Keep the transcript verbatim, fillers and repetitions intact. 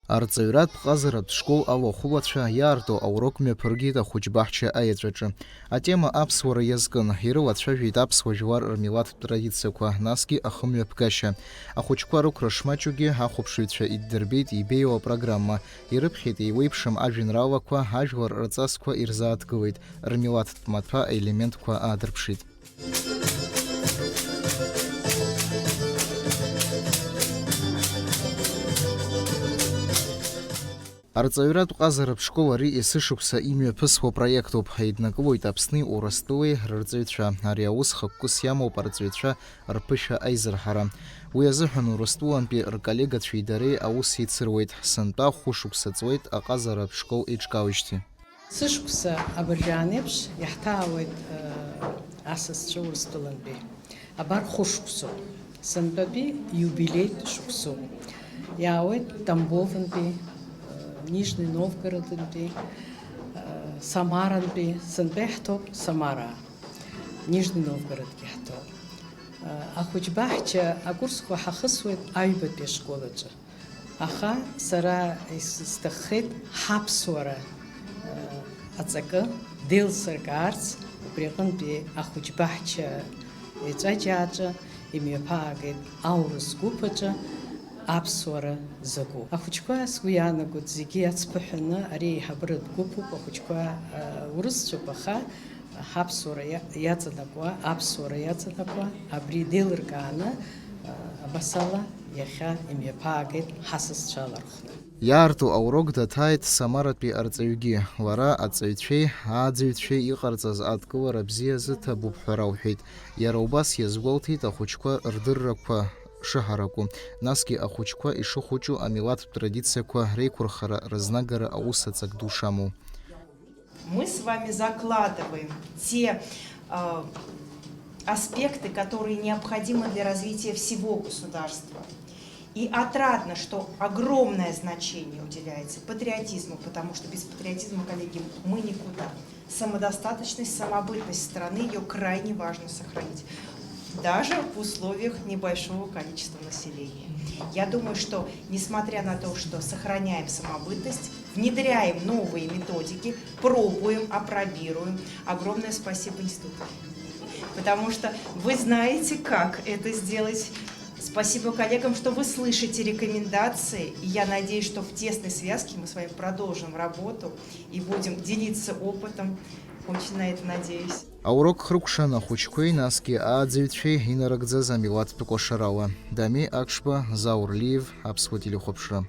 Арҵаҩратә ҟазаратә школ ауахәылацәа иаарту аурок мҩаԥыргеит ахәыҷбаҳча аеҵәаҿы. Атема аԥсуара иазкын, ирылацәажәеит аԥсуа жәлар рмилаҭтә традициақәа, насгьы ахымҩаԥгашьа. Ахәыҷқәа рықәра шмаҷугьы ахәаԥшыҩцәа иддырбеит ибеиоу апрограмма, ирыԥхьеит еиуеиԥшым ажәеинраалақәа, ажәлар рҵасқәа ирзааҭгылеит, рмилаҭтә маҭәа аелементқәа аадырԥшит. Арҵаҩратә ҟазаратә школ ари есышықәса имҩаԥысуа проектуп. Еиднакылоит Аԥсни Урыстәылеи рырҵаҩцәа. Ари аус хықәкыс иамоуп арҵаҩцәа рԥышәа аизырҳара. Уи азыҳәан Урыстәылантәи рколлегацәеи дареи аус еицыруеит. Сынтәа хәышықәса ҵуеит аҟазаратә школ еиҿкаауеижьҭеи. Сышықәса абыржәы ан еиԥш иаҳҭаауеит, э, асасцәа Урыстәылантәи. Абар хәышықәсоуп. Сынтәатәи иубилеитә шықәсоуп. Иаауеит Тамбовынтәи, э, Нижни Новгородынтәи, э, Самарантәи. Сынтәа иаҳҭоуп Самара. Нижни Новгородгьы иаҳҭоуп. Э, ахәыҷбаҳча акурсқәа ҳахысуеит аҩбатәи ашкол аҿы. Аха сара ис-, сҭаххеит ҳаԥсуара, э, аҵакы деилсыркаарц, убри аҟынтәи ахәыҷбаҳча еҵәаџьааҿы имҩаԥаагеит аурыс гәыԥ аҿы аԥсуара закәу. Ахәыҷқәа, сгәы иаанагоит, зегьы иацԥыҳәаны ари еиҳабыратә гәыԥуп, ахәыҷқәа, э, урысцәоуп, аха ҳаԥсуара иа-, иаҵанакуа, аԥсуара иаҵанакуа, абри деилыркааны, а, абас ала иахьа имҩаԥаагеит ҳасасцәа алархәны. Иаарту аурок даҭааит Самаратәи арҵаҩгьы. Лара аҵаҩцәеи ааӡаҩцәеи иҟарҵаз адкылара бзиа азы ҭабуп ҳәа рауҳәеит. Иара убас иазгәалҭеит ахәыҷқәа рдыррақәа шыҳараку, насгьы ахәыҷқәа ишыхәыҷу амилаҭтә традициақәа реиқәырхара рызнагара аус аҵак ду шамоу. Мы с вами закладываем те, э, аспекты, которые необходимы для развития всего государства. И отрадно, что огромное значение уделяется патриотизму, потому что без патриотизма, коллеги, мы никуда. Самодостаточность, самобытность страны, её крайне важно сохранить, даже в условиях небольшого количества населения. Я думаю, что, несмотря на то, что сохраняем самобытность, внедряем новые методики, пробуем, апробируем, огромное спасибо институту. Потому что вы знаете, как это сделать. Спасибо коллегам, что вы слышите рекомендации. И я надеюсь, что в тесной связке мы с вами продолжим работу и будем делиться опытом. Очень на это надеюсь. Аурок хрыкәшан ахәыҷқәеи, насгьы ааӡаҩцәеи инарыгӡаз амилаҭтә кәашарала. Дами Акшба, Заур Лиев, Аԥсуа телехәаԥшра.